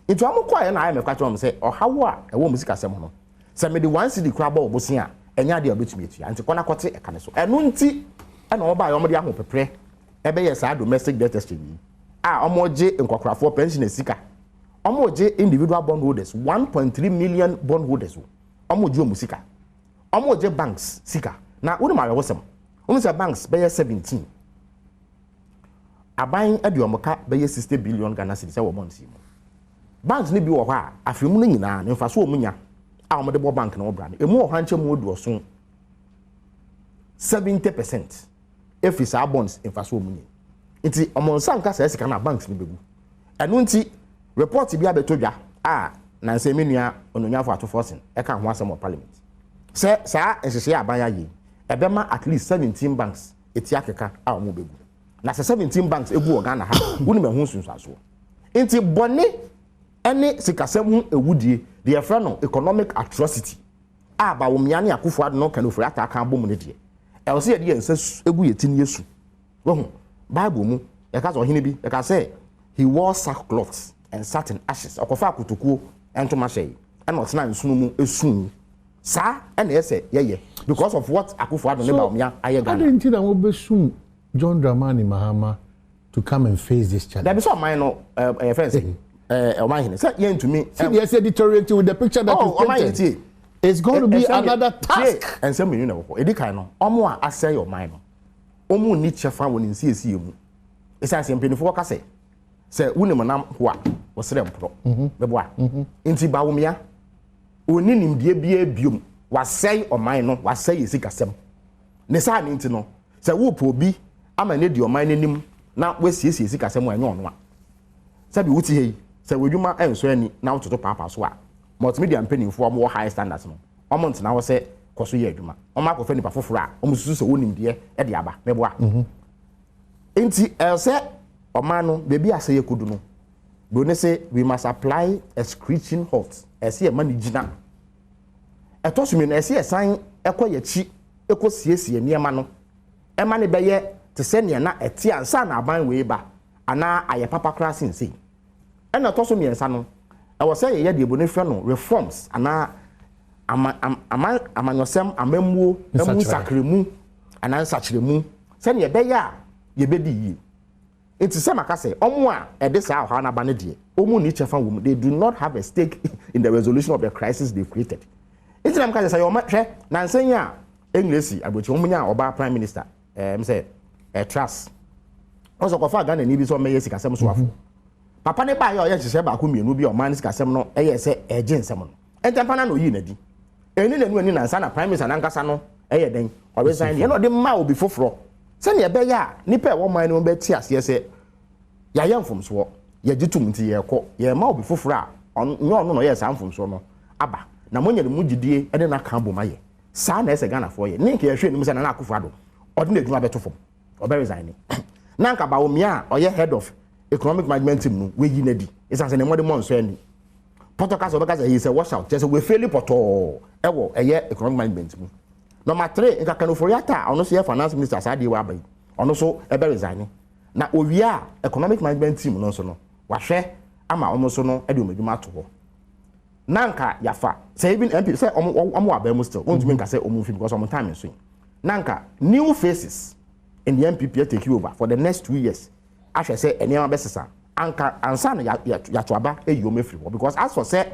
Nti ɔmo kɔɛ na IMF ka kyerɛ wɔn sɛ ɔhaw a ɛwɔ ɔmo sikasɛm no, sɛ mede 1 cedi koraa bɔ ɔbo a, ɛnyɛ adeɛ a ɔbɛtumi atua. Nti kɔ na kɔte ɛka ne so. Ɛno nti ɛna ɔmo baayɛ, ɔmo de ahopeprɛ ɛbɛyɛ saa domestic debt exchange yi a ɔmo gye nkɔkorafoɔ, pensioner sika. Ɔmo gye individual bond holders, 1.3 million bond holders o, ɔmo gye ɔmo sika. Ɔmo gye banks sika. Na wɔn mu awerɛhosɛm wɔn sɛ banks bɛyɛ 17, aban ɛde ɔmo ka bɛyɛ 60 billion Ghana cedis ɛwɔ bonds yi mu. Banks no bi wɔ hɔ a, afei mu no nyinaa ne nfa so wɔn nya a wɔn de bɔ bank na wɔbra no, emu wɔ hɔ ankyɛn mu aduɔson, 70% efiri saa bonds nfa so wɔn nya. Nti wɔn nsa nka saa sika na banks no bɛgu. Ɛno nti report bi abɛtɔ dwa a nansa mi nua ononyafo Ato Forson ɛka ho asɛm wɔ parliament sɛ saa nhyehyɛ aban ayɛ yi ɛbɛma at least 17 banks eti akeka a wɔn bɛgu. Na sɛ 17 banks egu wɔ Ghana ha, wɔn ɛho nsunsuansoɔ. Nti bɔne ɛne sikasɛm ho ewudie deɛ yɛfrɛ no economic atrocity a Bawumia ne Akufo Addo no Ken Ofori Atta aka abɔ mu ne deɛ, ɛwɔ sɛ yɛde yɛn nsa egu yɛ ti ne yɛsu. Wɔho Bible mu yɛka sɛ ɔhene bi yɛka sɛ he wore sackcloth and sat in ashes. Ɔkɔfa akotokuo ntoma hyɛ yi ɛna ɔtena nsono mu esu. Saa ɛna ɛsɛ yɛyɛ because of what Akufo Addo ne Bawumia ayɛ Ghana. Adi nti na wɔbɛsum John Dramani Mahama to come and face this challenge. Dabi, sɛ ɔman no ɛyɛ fɛn sɛ ɔman hene sɛ yɛntumi. See the essay deteriorating with the picture that oh, is painted. Ɔman yìí tie. It's going to be another task. Nsɛm mmienu na ɛwɔ hɔ. Edi kan no, ɔmo a asɛe ɔman no, ɔmo nni kyɛfa wɔ ne nsiesie mu. Esan sɛ mpanyinfoɔ ka sɛ sɛ wunim nam ho a wɔsrɛ mporɔ bɛboa. Nti Bawumia oni nimdeɛ biara biom. Wasɛe ɔman no, wasɛe yɛ sikasɛm ne saa ne nti no, sɛ wopɛ obi ama ne di ɔman n'anim na wasiesie sikasɛm a, ɛnyɛ ɔno a. Sɛbi, wote ha yi sɛ w'adwuma nsɔ ani na wototo paapaa so a, multimedia mpanimfoɔ a wɔwɔ high standards no, wɔn ntena hɔ sɛ kɔ so yɛ adwuma. Wɔn akɔfɛ nipa foforɔ a wɔn susu sɛ wɔn nimdeɛ de aba mɛboa. Nti ɛsɛ ɔman no beebi a sɛ yɛ kodu no. Broni se we must apply a screeching halt, ɛsɛ yɛma no gyina. Ɛtɔ so mmienu, ɛsɛ yɛsan kɔ yɛn akyi kɔ siesie nneɛma no ma no bɛyɛ te sɛ nea na ɛte ansa na aban wei reba anaa ayɛ papa koraa sen sei. Ɛna ɛtɔ so mmiɛnsa no, ɛwɔ sɛ yɛyɛ deɛ Broni frɛ no reforms anaa ama, ama, amanyɔsɛm, amammuo mu nsakramu anaa nsakyerɛmu sɛnea ɛbɛyɛ a yɛbɛdi yie. Enti sɛ maka sɛ, wɔn a ɛde saa ɔhaw no aba no deɛ, wɔn nni kyɛfa wɔ mu, they do not have a stake in the resolution of the crisis they've created. Enti na meka sɛ, sɛ yɛ ɔma, hwɛ, nansa yi a Engiresi aburokyi, wɔn nyaa ɔbaa prime minister, ɛɛ, m sɛ, ɛɛ, Truss. Wɔn sɛ ɔkɔfaa Ghanani bi sɛ ɔmmɛyɛ sikasɛm soafo. Papa no baeɛ a ɔyɛ nhyehyɛɛ baako mmienu bi a ɔman no sikasɛm no yɛɛ sɛ ɛregye nsɛm no. Ntɛmpa no ara na ɔyii no adi. Ɛnni n'anu anni nansa na prime minister no ankasa no yɛ dɛn? Ɔresign deɛ na ɔde maa obi foforɔ sɛnea ɛbɛyɛ a nnipa a ɛwɔ man no mu bɛte aseɛ sɛ yɛayɛ mfomsoɔ, yɛgye tom nti yɛrekɔ, yɛrema obi foforɔ a nyɛ ɔno na ɔyɛɛ saa mfomsoɔ no aba na moanya ne mu gyidie ne no aka abom ayɛ. Saa na ɛsɛ Ghanafoɔ yɛ. Ne nka yɛhwɛ anim sɛ Nana Akufo-Addo ɔde n'adwuma bɛto fam, ɔbɛ resign. Na anka Bawumia a ɔyɛ head of economic management team no wayi no adi ɛsiane sɛ ne mmɔdemmɔ nsɔ ani. Pɔtɔ kasa ɔbɛka sɛ he is a wash out kyerɛ sɛ wafeeli pɔtɔɔ ɛwɔ ɛyɛ economic management mu. Number three, nka Ken Ofori-Atta a ɔno nso yɛ finance minister saa adeɛ wei aba yi, ɔno nso ɛbɛ resign. Na owie a economic management team no nso no wahwɛ ama wɔn nso no de wɔn adwuma ato hɔ. Na nka yafa sɛ even MP sɛ wɔn wɔn wɔ aban mu still wɔntumi nka sɛ wɔn mfi because wɔn time nso yi. Na nka new faces in the NPP take over for the next 2 years ahwɛ sɛ nneɛma bɛsesa anka ansa na yɛato aba ayi wɔn afiri hɔ, because as for sɛ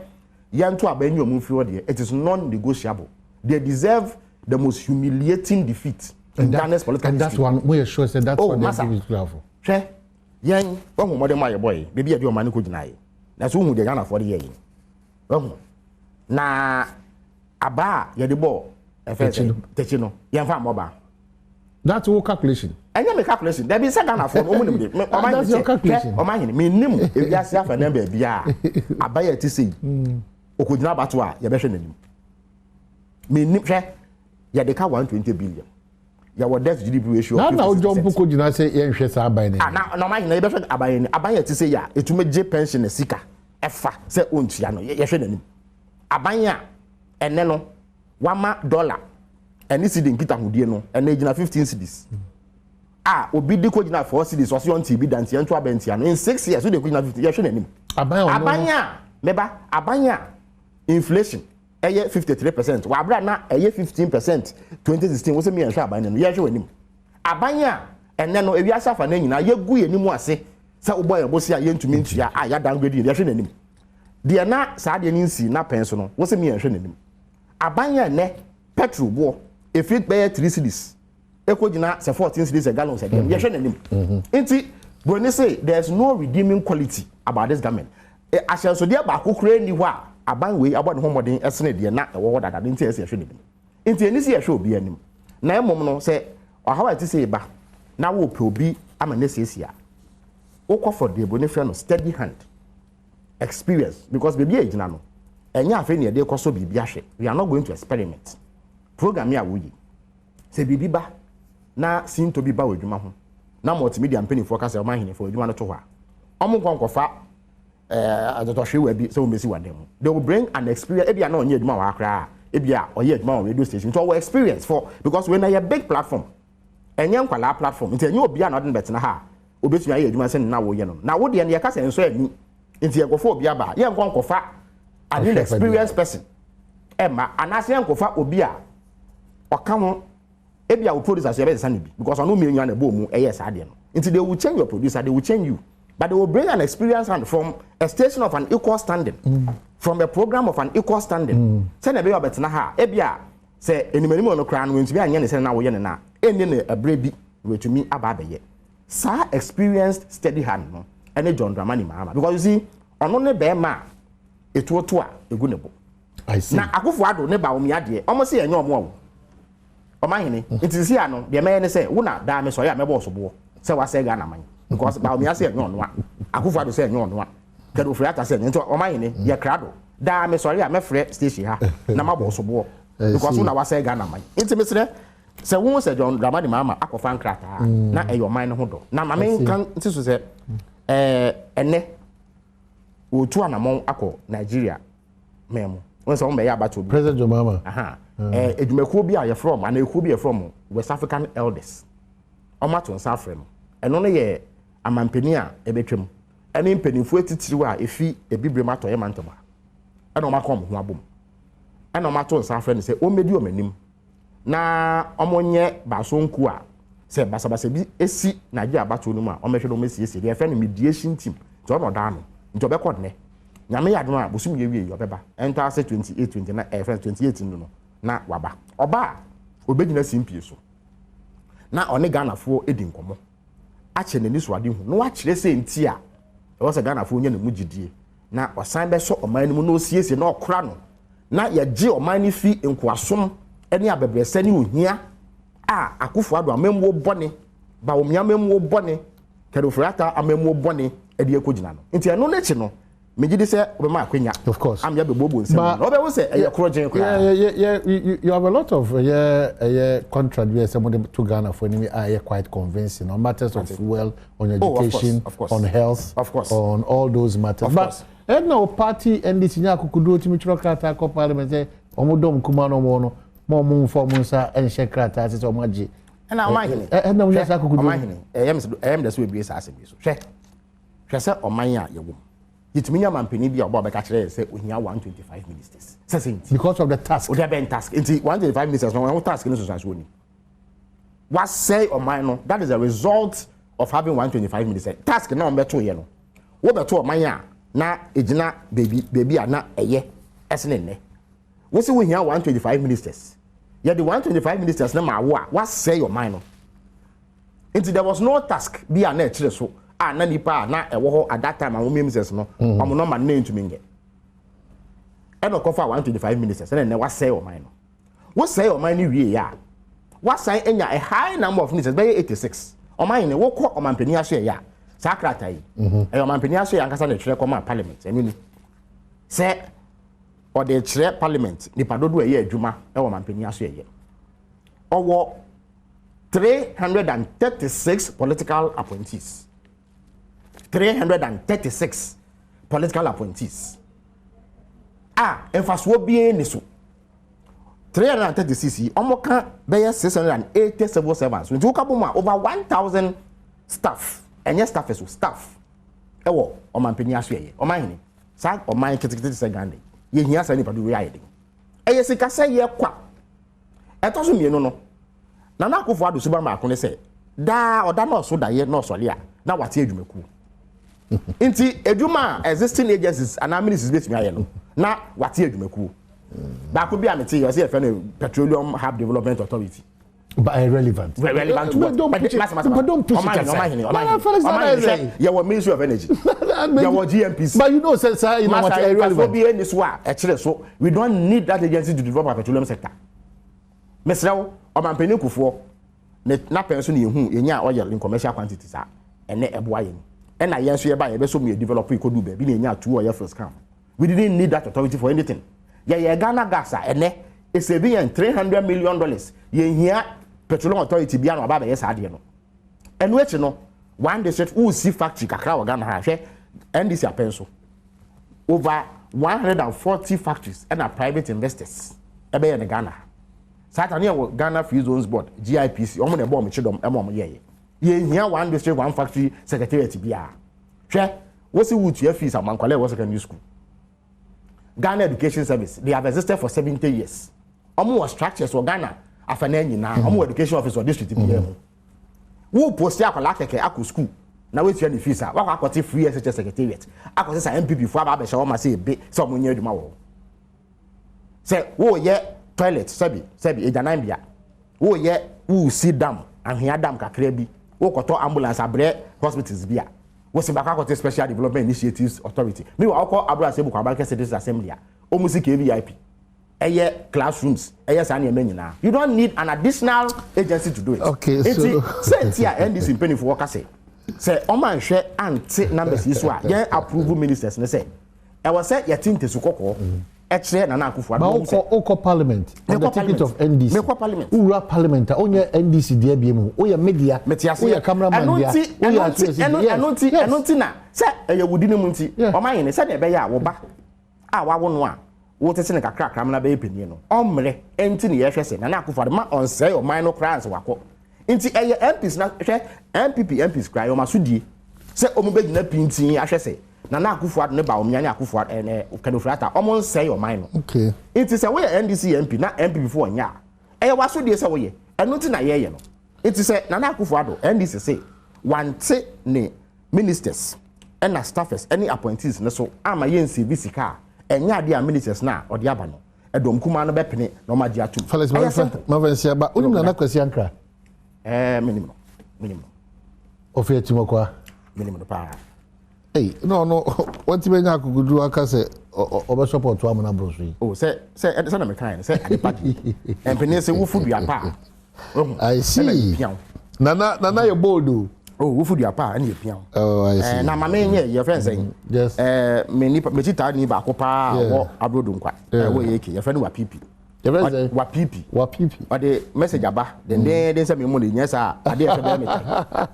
yɛnto aba nyi wɔn mfiri hɔ deɛ, it is non-negotiable. They deserve the most humiliating defeat in Ghana's political and history. And that one, we are sure say that's oh, what masa, they give it for. Hwɛ, yɛn wɔn ho mmɔden mu a yɛbɔ yi, beebi yɛde ɔman no kɔ gyina yi, na so wohu deɛ Ghanafoɔ de yɛ yi, wɔhu na aba a yɛde bɔ ɛfɛ sɛ tɛkyi no, yɛnfa mmɔ ba. That's your calculation. Ɛnyɛ mi calculation dabi sɛ Ghanafoɔ no wɔn nim de ɔman That's your calculation. Ɔman yɛn mi nim ewiase afa nan baabi a aba yɛ ti sɛ yi okogyina abato a yɛbɛhwɛ n'anim. Mi nim, hwɛ, yɛde ka 120 billion, yɛwɔ debt GDP ratio. Na na ojɔ mpo ko gyina sɛ yɛnhwɛ saa aban no. Ah, na ɔman yɛn yɛbɛhwɛ aban yɛn, aban yɛ ti sɛ yi a etumi gye pension na sika ɛfa sɛ ontua no, yɛhwɛ n'anim? Aban a ɛnɛ no wama dollar ɛne cedi nkitahodie no ɛnɛ gyina 15 cedis a obi di ko gyina 4 cedis, ɔsi ɔnti bi da nti ɛnto abɛntia no in 6 years o de ko gyina 15, yɛhwɛ n'anim? Aban a ɔno Aban a meba, aban a inflation ɛyɛ 53% wɔ abira na ɛyɛ 15% 2016, wosɛ mi yɛn hwɛ aban no, yɛhwɛ wɔ anim? Aban a ɛnɛ no ewiase afa ne nyinaa yɛgu yɛn anim ase sɛ wobɔ yɛn bosi a yɛntumi ntua a yɛ downgrade yɛn, yɛhwɛ n'anim? Deɛ na saa deɛ ne nsi na pɛn so no, wosɛ mi yɛn hwɛ n'anim? Aban a ɛnɛ petrol boɔ efiri bɛyɛ 3 cedis ekɔ gyina sɛ 14 cedis a gallon sɛ deɛ, yɛhwɛ n'anim? Nti broni say there is no redeeming quality about this government. Ahyɛnsodeɛ baako koraa ni hɔ a aban wei abɔ ne ho mmɔden ɛsene deɛ na ɛwɔ hɔ dada ne nti ɛsɛ yɛhwɛ n'anim. Nti ɛni sɛ yɛhwɛ obi anim, na mmom no sɛ ɔhaw a ɛte sɛ eba na wɔpɛ obi ama ne siesie a, wokɔ for deɛ broni frɛ no steady hand experience, because beebi a egyina no, ɛnyɛ afei na yɛde kɔ so biribi ahwɛ. We are not going to experiment. Program yi a woyi sɛ biribi ba na sinto bi ba wɔ adwuma ho na multimedia mpanimfoɔ ka sɛ ɔmo ahemfo adwuma no to hɔ a, ɔmo nkɔ nkɔfa adɔtɔhwewa bi sɛ wɔn bɛsi wadan mu. They will bring an experience. Ebi a na ɔnyɛ adwuma wɔ ha koraa, ebi a ɔyɛ adwuma wɔ radio station nti ɔwɔ experience for, because when ɛyɛ big platform, ɛnyɛ nkwalaa platform, nti ɛnyɛ obi a na ɔde no bɛtena ha a obetumi ayɛ adwuma sɛ ne na wɔyɛ no. Na wo deɛ no, yɛka sɛ nsɔ ani nti yɛnkɔfa obi aba, yɛnkɔ nkɔfa an inexperienced person ɛma, anaasɛ yɛnkɔfa obi a ɔka ho, ebi a wo producer so yɛbɛsesa no bi, because ɔno mmienu na ɛbɔ mu ɛyɛ saa deɛ no. Nti they will change your producer, they will change you, but they will bring an experienced hand from a station of an equal standing, from a program of an equal standing, sɛnea ɛbɛyɛ ɔbɛtena ha, ebi a sɛ enimanimu no koraa no ntumi anyɛ ne sɛ na wɔyɛ ne na ɛnni ne ɛbrɛ bi wɔtumi aba abɛyɛ saa experienced steady hand no ɛne John Dramani Mahama, because you see, ɔno ne bɛrima a etuoto a egu ne bo. I see. Na Akufo Addo ne Bawumia deɛ, ɔmo si ɛnyɛ ɔmo awo ɔmo ahene nti sisi ano deɛ mɛyɛ ne sɛ wo na daa me sɔre a mɛbɔ ɔsoboɔ sɛ wasɛ Ghana man, because Bawumia sɛ ɛnyɛ ɔno a, Akufo Addo sɛ ɛnyɛ ɔno a, Ken Ofori Atta sɛ ɛnyɛ, nti ɔmo ahene yɛ krado daa me sɔre a mɛfrɛ station ha na mabɔ ɔsoboɔ because wo na wasɛ Ghana man. Nti mesrɛ sɛ wo sɛ John Dramani Mahama akɔfa nkrataa na ɛyɛ ɔman no ho dɔ na maame nka nti so sɛ ɛnɛ. Ɔretu anamɔn akɔ Nigeria man mu. Wɔn sɛ wɔn bɛyɛ abatoɔ bi. President John Mahama. Ɛɛ adwumakuo bi a yɛfrɛ wɔn anaa ekuo bi a yɛfrɛ wɔn West African Elders. Wɔn ato nsa afrɛ no. Ɛno no yɛ amampanin a ɛbɛtwam ɛne mpanimfoɔ atitiriw a efi Abibirem Atɔeɛ mantam ha. Ɛna wɔn aka wɔn ho abom. Ɛna wɔn ato nsa afrɛ no sɛ ɔmmɛdi wɔn anim na wɔnyɛ baasonkuo a sɛ basabasa bi si Nigeria abatoɔ no mu a wɔbɛhwɛ na wɔasiesie deɛ yɛfrɛ no mediation team nti ɔno ɔda ano nti ɔbɛkɔ nnɛ nyame yɛ adom a bosom yɛ wie yi ɔbɛba ɛntaa sɛ 28 29 ɛyɛ fɛn 28 no no na waba ɔba a ɔbɛgyina simpie so na ɔne Ghanafoɔ di nkɔmmɔ akyɛ n'ani so ade hu na wakyerɛ sɛ nti a ɛwɔ sɛ Ghanafoɔ nya ne mu gyidie na ɔsan bɛsɔ ɔman no mu na ɔsiesie na ɔkora no na yɛgye ɔman no fi nkoasom ne abɛbrɛsɛ ne ohia a Akufo Addo amammuo bɔne, Bawumia amammuo bɔne, Ken Ofori-Atta amammuo bɔne de akɔgyina no. Nti ɛno no akyi no, megye di sɛ wobɛma akwanya Of course. ama yɛabɛbuobuo nsɛm mu na wobɛhu sɛ ɛyɛ korɔgyen koraa. Yeah, yeah, yeah, you, you have a lot of yeah, contract bi a sɛ mode to Ghana for anim a ɛyɛ quite convincing on matters of fuel, on education, oh, of course, of course. on health, of course. on all those matters. Of But course. ɛna o party NDC nya akokoduro tumi twerɛ krataa kɔ parliament sɛ wɔn dɔm kuma no wɔn no ma wɔn mfa wɔn nsa nhyɛ krataa ase sɛ wɔn agye. Ɛna ɔman hene. Ɛna wɔn nyɛ saa akokoduro. Ɔman hene ɛyɛ mi ɛyɛ mi dɛ sɛ ebie saa asɛm yi so hwɛ hwɛ sɛ ɔman a yɛwɔ mu yɛtumi nya mampanin bi a ɔba ɔbɛka kyerɛ yɛ sɛ ohia 125 ministers sɛ sɛ nti. Because of the task. O de abɛn task nti 125 ministers no wɔn task no soso aso ni wasɛe ɔman no. That is the result of having 125 ministers. Task na wɔn bɛto yɛ no, wobɛto ɔman a na egyina beebi beebi a na ɛyɛ ɛsene nnɛ, wosi wohia 125 ministers. Yɛde 125 ministers no ma awo a wasɛe ɔman no. Nti there was no task bi a na ɛkyerɛ so a na nipa a na ɛwɔ hɔ at that time a wɔn ministers no wɔn nɔɔma no na ntumi nyɛ. Ɛna ɔkɔfa 125 ministers ɛna nnɛ wasɛe ɔman no. Wosɛe ɔman no wie a, wasan anya a high number of ministers bɛyɛ 86. Ɔman no wokɔ ɔmanpanin aso ɛyɛ a saa krataa yi ɛyɛ ɔmanpanin aso yɛ ankasa na ɛtwerɛ kɔma parliament. Ɛno ni sɛ ɔde kyerɛ parliament nipa dodoɔ ɛyɛ adwuma ɛwɔ ɔmanpanin aso ɛyɛ. Ɔwɔ 336 political appointees, 336 political appointees a mfasoɔ biara ni so. 336 yi, wɔn ka bɛyɛ 680 civil servants. Nti woka bɔ mu a, over 1000 staff, ɛnyɛ staffers o, staff ɛwɔ ɔmanpanin aso yɛyɛ. Ɔman saa ɔman ketekete sɛ Ghana yi, yɛhia saa nipa dodoɔ yɛ ayɛ den? Ɛyɛ sikasɛ yɛ kwa. Ɛtɔ so mmienu no, Nana Akufo Addo suban baako ne sɛ daa ɔda na ɔso daeɛ na ɔsɔre a na wate adwumakuo. Nti adwuma a existing agencies anaa ministries betumi ayɛ no, na wate adwumakuo baako bi a mete yɛ ɔsɛ yɛfrɛ no Petroleum Hub Development Authority. But irrelevant. Relevant to But what? don't push it. But don't push it aside. Ɔman hene, Felix ɔman hene, Nana hwɛ, yɛwɔ Ministry of Energy, yɛwɔ GNPC. But you know, say, sir, you know what? Masa Irrelevant. bi eni so a ɛkyerɛ so we don't need that agency to develop our petroleum sector. Mesrɛ wo, ɔmanpanin Kufuor ne n'apɛn so ne yɛhu yɛnya oil in commercial quantities a ɛnɛ ɛboa yɛn. Ɛna yɛn nso yɛba yɛbɛsɔ mu yɛ develop ekodu baabi na yɛnya two oil fields kam. We didn't need that authority for anything. Yɛyɛ Ghana Gas a ɛnɛ esave yɛn $300 million. Yɛnhia petroleum authority bi a na ɔba abɛyɛ saa adeɛ no. Ɛno akyi no, one district wusi factory kakra wɔ Ghana ha. Hwɛ, NDC apɛn so, over 140 factories ɛna private investors ɛbɛyɛ ne Ghana ha. Saa ta ne yɛwɔ Ghana Free Zones Board, GIPC, wɔn na ɛbɔ wɔn kyi dɔm ɛma wɔn yɛyɛ. Yɛnhia one district one factory secretariat biara. Hwɛ, wosi wutua fees ama nkwadaa ɛwɔ secondary school. Ghana Education Service, they have existed for 70 years. Wɔn wɔ structures wɔ Ghana afanan nyinaa. Wɔn wɔ education office wɔ district biara mu. Wo post akwadaa kɛkɛ akɔ school na wetua ne fees a, wakɔ akɔte Free SHS secretariat akɔte sa NPP fo aba abɛhyɛ wɔn ase ebe sɛ wɔn nyɛ adwuma wɔ hɔ sɛ wɔreyɛ toilet, sɛbi sɛbi, agyananbea, wɔreyɛ, wɔresi dam, ahwea dam kakra bi, wɔkɔtɔ ambulance abrɛ hospitals bi a wɔsi baako akɔte Special Development Initiatives Authority. Meanwhile, wɔkɔ Abura Asebu Kwabanke District Assembly a wɔn si KVIP, ɛyɛ classrooms, ɛyɛ saa nneɛma nyinaa. You don't need an additional agency to do it. Okay, nti sɛ nti a NDC mpanyinfoɔ ka sɛ ɔmo anhwɛ ante numbers yi so a yɛn approve ministers ne sɛ ɛwɔ sɛ yɛte ntesu kɔkɔɔ. Ɛkyerɛ Nana Akufo Addo. Ba wokɔ wokɔ parliament on the ticket of NDC. Mekɔ parliament. Wowura parliament a wonyɛ NDC deɛ bie mu. Woyɛ me dea. Mete aseɛ. Woyɛ cameraman dea. Woyɛ atuasi dea. Yes. Ɛno nti ɛno nti na sɛ ɛyɛ wudi no mu nti ɔman yɛn sɛdeɛ ɛbɛyɛ a wo ba a wawo no a wotete no kakrakra ma no abɛyɛ panin no ɔmmerɛ nti na yɛhwɛ sɛ Nana Akufo Addo ma ɔnsɛe ɔman no koraa ansa wakɔ. Nti ɛyɛ MPs na hwɛ NPP MPs koraa ɛyɛ wɔn asodie sɛ wɔn bɛgyina pintinn ahwɛ sɛ Nana Akufo Addo ne Bawumia ne Akufo Addo ɛɛ Ken Ofori-Atta wɔn nsɛe ɔman no. Okay. Nti sɛ woyɛ NDC MP na NPP foɔ nyɛ a ɛyɛ w'asodie sɛ woyɛ ɛno nti na yɛyɛ no. Nti sɛ Nana Akufo Addo NDC se wante ne ministers ɛna staffers ɛne appointees no so ama yɛn save sika a ɛnyɛ adeɛ a ministers no a ɔde aba no ɛdɔm kumaa no bɛpene na wɔn agye atum. Felix Ɛyɛ simple. Mafa nsia ba wonim Nana Kwasi Ankra? Ɛɛ menim no menim no. Ɔfi Akyimɔkwa. Menim no paa. Ei na ɔno wɔntumi anya akokoduru aka sɛ ɔbɛ support amena boro so yi. O sɛ sɛ sɛ na meka yɛn sɛ adepa di mpene sɛ wofu dua pa a. I see. Nana nana yɛ bold o. Oh wofu dua pa a ɛna yɛ pia wo. Oh I see. Na maame nyɛ yɛ fɛn sɛn. Yes. Ɛɛ me nipa me ti taa ni baako paa wɔ abrodo nkwa. Ɛwɔ yɛ eke yɛ fɛ no wa pipi. Yɛfrɛ sɛ? Wapipi. Wapipi. Ɔde message aba dendenden sɛ memu no nyɛ saa a adeɛ ɛfɛ bɛyɛ me tan.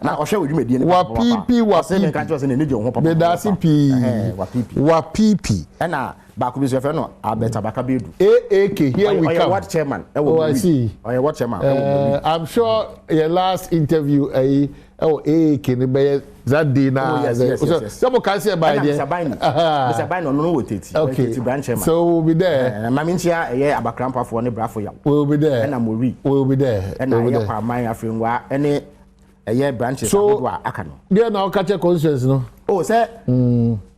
Na ɔhwɛ wo dwumadie no papa. Wapipi wapipi. Ɔse menka nkyerɛ wo sɛ n'ani gye wo ho papa. Medase pii. Wapipi. Wapipi. Ɛna baako bi nso yɛfrɛ no Albert Abaka Bedu. AAK here we come. Ɔyɛ ward chairman ɛwɔ Oh I see. Ɔyɛ ward chairman ɛwɔ Mori. I'm sure yɛ last interview ɛyi ɛwɔ AAK no bɛyɛ that day na. Oh yes yes yes yes. Sɛ mo kan sɛ ɛba deɛ. Ɛna Mr. Baini. Mr. Baini ɔno no wɔ Teti. Okay. Teti branch chairman. So we will be there. Ɛɛ maame nkyia ɛyɛ Abakrampafoɔ ne Brafo Yaw. We will be there. Ɛna Mori. We will be there. Ɛna ɛyɛ Kwaman Afrengua ɛne ɛyɛ branches ahodoɔ a aka no. Deɛ na ɔka kyɛ constituency no. Oh sɛ.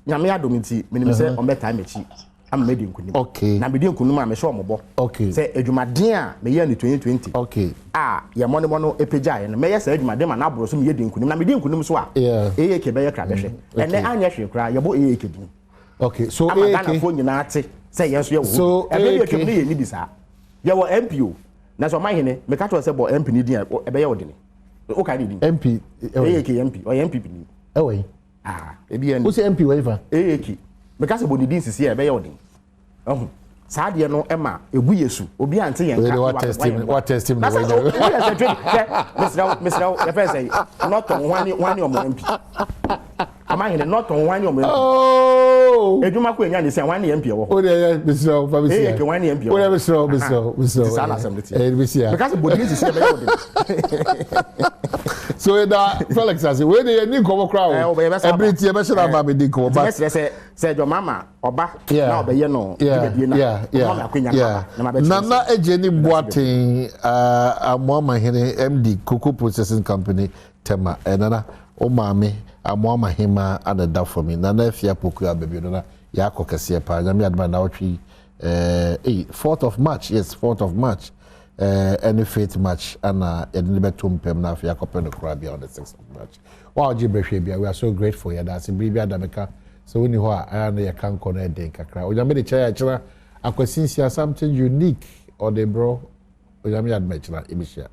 Nyame adom nti menim sɛ ɔmbɛtaa m'akyi. ama madi nkonim. Okay. Na medi nkonim a mehyɛ wɔn bɔ. Okay. Sɛ adwumaden a meyɛɛ no 2020. Okay. A yɛn mmɔnemmɔ no pagyaeɛ no, mɛyɛ saa adwumaden ma no aboro so meyɛ di nkonim. Na medi nkonim so a, yeah. AAK bɛyɛ krabɛhwɛ. Mm, okay. Ɛnɛ anyɛ hwee koraa, yɛbɔ AAK din. Okay, so ama AAK. Ghanafoɔ nyinaa te sɛ yɛn nso yɛwɔ hɔ. So ɛbɛ bi atwam ne yɛn ni bi saa. Yɛwɔ MP o. Na sɛ ɔman hene, meka kyerɛ sɛ bɔ MP ne din a ɛbɛyɛ wo dene. Wokae ne din? MP. AAK MP, ɔyɛ MPP ni. Ɛwɔ yi. Ah, ebi yɛ. Wosɛ MP wɔ ifa? AAK. Meka sɛ bɔ ne din sisi a ɛbɛyɛ ɔden. Ɛho. Saa adeɛ no ɛma egu yɛ su. Obi ante yɛn nka. Wa test him, wa test him. Na sɛ woyɛ sɛ twɛ hwɛ mesrɛ wo mesrɛ wo yɛfɛ sɛ nɔtɔn hwan ne hwan ne ɔmo MP. Ɔmo ahene nɔtɔn hwan ne ɔmo MP. Oh. Edwuma ko enya ne sɛ hwan ne MP ɛwɔ hɔ. O de yɛ mesrɛ wo fa besi. AAK hwan ne MP ɛwɔ hɔ. O de mesrɛ wo mesrɛ wo mesrɛ wo. Saa na asɛm no teɛ. Ɛyɛ besi ya. Meka sɛ bɔ din sisi ɛbɛyɛ ɔden. So yɛda Felix ase. Wei de yɛn ni nkɔmɔ koraa o. Ɛbere ti yɛbɛhyɛ na aba abɛdi nkɔmɔ. Nti mɛsrɛ sɛ sɛ Dwamama ɔba na ɔbɛyɛ no dwumadie na ɔma me akwanya na ma bɛkyerɛ Nana Agyeni Boateng Amoamahene MD Cocoa Processing Company Tema. Eh, Nana wo maame Amoama Hemaa ana ɛda fam yi. Nana Afia Poku Ababio Nana yɛakɔ kɛseɛ paa. Nyame adom a nnawɔtwe yi eh, ei, 4th of March, yes, 4th of March. Ɛne Faith March ana yɛde no bɛto mpam na afei akɔpɛ no korabea on the 6th of March. Wa ɔgye berɛ hwɛ bia, we are so grateful, yɛda ase bere bi ada meka sɛ wonni hɔ a ɛyɛ na yɛka nkɔ no ɛden kakra. Onyame de kyɛ yɛ akyena Akwasi Nsia something unique ɔde brɔ Onyame yɛ adom akyena yɛbɛhyia.